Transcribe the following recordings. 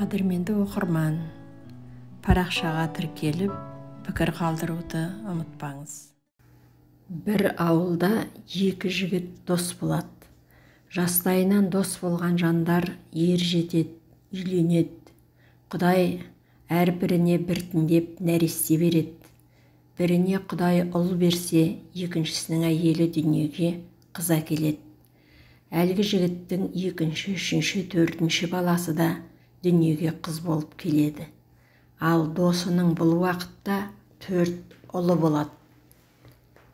Қадірменді оқырман, парақшаға тіркеліп, пікір қалдыруды ұмытпаңыз. Бір ауылда екі жігіт дос болады. Жастайынан дос болған жандар ер жетеді, үйленеді. Құдай әрбіріне біртіндеп нәресте береді. Біріне Құдай ұл берсе, екіншісінің әйелі дүниеге қыз әкеледі. Әлгі жігіттің екінші, үшінші, төртінші баласы да дүниеге қыз болып келеді. Ал досының бұл уақытта 4 ұлы болады.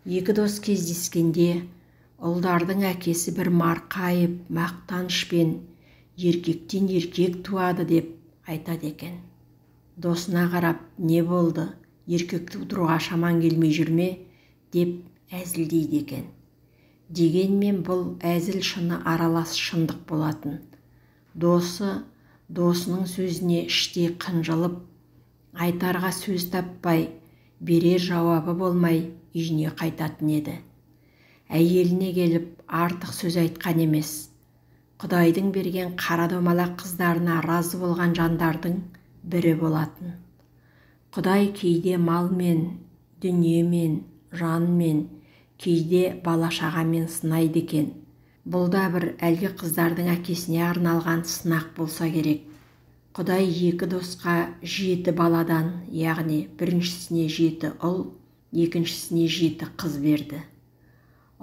Екі дос кездескенде ұлдардың әкесі бір марқайып, мақтанышпен еркектен еркек туады деп айтады екен. Досына қарап, не болды, еркек тудыруға шаман келмей жүрме деп әзілдейді екен. Дегенмен бұл әзіл шыны аралас шындық болатын. Досы досының сөзіне іштей қынжылып, айтарға сөз таппай, берер жауабы болмай үйіне қайтатын еді. Әйеліне келіп артық сөз айтқан емес. Құдайдың берген қара домалақ қыздарына разы болған жандардың бірі болатын. Құдай кейде малмен, дүниемен, жанмен, кейде бала-шағамен сынайды екен. Бұл да бір әлгі қыздардың әкесіне арналған сынақ болса керек. Құдай екі досқа 7 баладан, яғни біріншісіне 7 ұл, екіншісіне 7 қыз берді.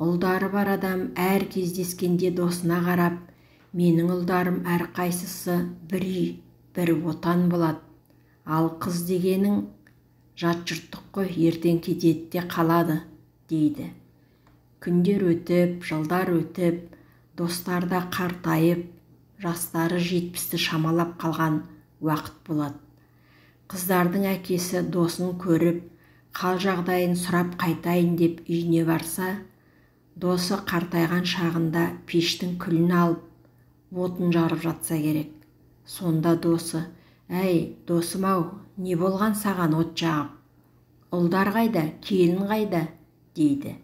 Ұлдары бар адам әр кездескенде досына қарап, менің ұлдарым әрқайсысы бір үй, бір отан болады. Ал қыз дегенің жат жұрттық қой, ертең кетеді де қалады, дейді. Күндер өтіп, жылдар өтіп, достар да қартайып, жастары 70-ті шамалап қалған уақыт болады. Қыздардың әкесі досын көріп, қал жағдайын сұрап қайтайын деп үйіне барса, досы қартайған шағында пештің күлін алып, отын жарып жатса керек. Сонда досы, әй, досым-ау, не болған саған от жағып? Ұлдар қайда, келін қайда? Дейді.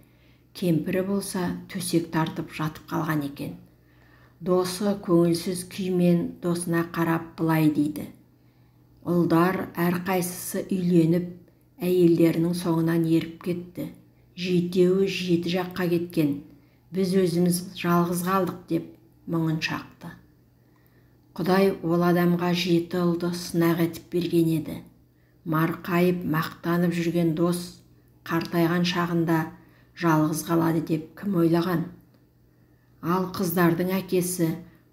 Кемпірі болса, төсек тартып жатып қалған екен. Досы көңілсіз күймен досына қарап былай дейді. Ұлдар әрқайсысы үйленіп, әйелдерінің соңынан еріп кетті. 7-еуі 7 жаққа кеткен. Біз өзіміз жалғыз қалдық деп мұңын шақты. Құдай ол адамға 7 ұлды сынақ етіп берген еді. Марқайып, мақтанып жүрген дос қартайған шағында жалғыз қалады деп кім ойлаған? Ал қыздардың әкесі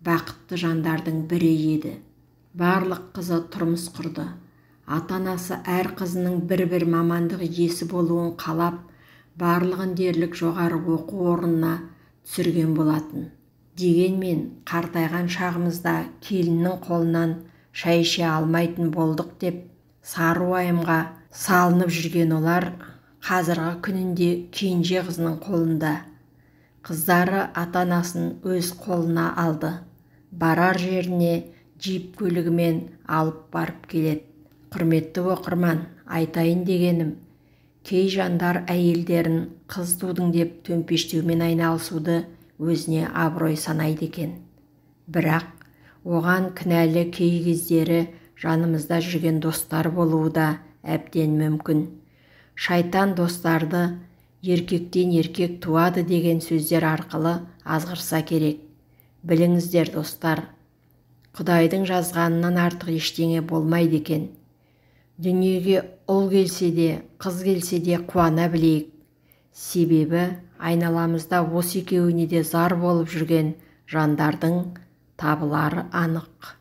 бақытты жандардың бірі еді. Барлық қызы тұрмыс құрды. Ата-анасы әр қызының бір-бір мамандық иесі болуын қалап, барлығын дерлік жоғары оқу орнына түсірген болатын. Дегенмен қартайған шағымызда келіннің қолынан шай іше алмайтын болдық деп сары уайымға салынып жүрген олар қазіргі күнінде кенже қызының қолында. Қыздары ата-анасын өз қолына алды. Барар жеріне джип көлігімен алып барып келеді. Құрметті оқырман, айтайын дегенім, кей жандар әйелдерін қыз тудың деп төмпештеумен айналысуды өзіне абырой санайды екен. Бірақ оған кінәлі кей кездері жанымызда жүрген достар болуы да әбден мүмкін. Шайтан достарды еркектен еркек туады деген сөздер арқылы азғырса керек. Біліңіздер, достар, Құдайдың жазғанынан артық ештеңе болмайды екен. Дүниеге ұл келсе де, қыз келсе де қуана білейік. Себебі айналамызда осы екеуіне де зар болып жүрген жандардың табылары анық.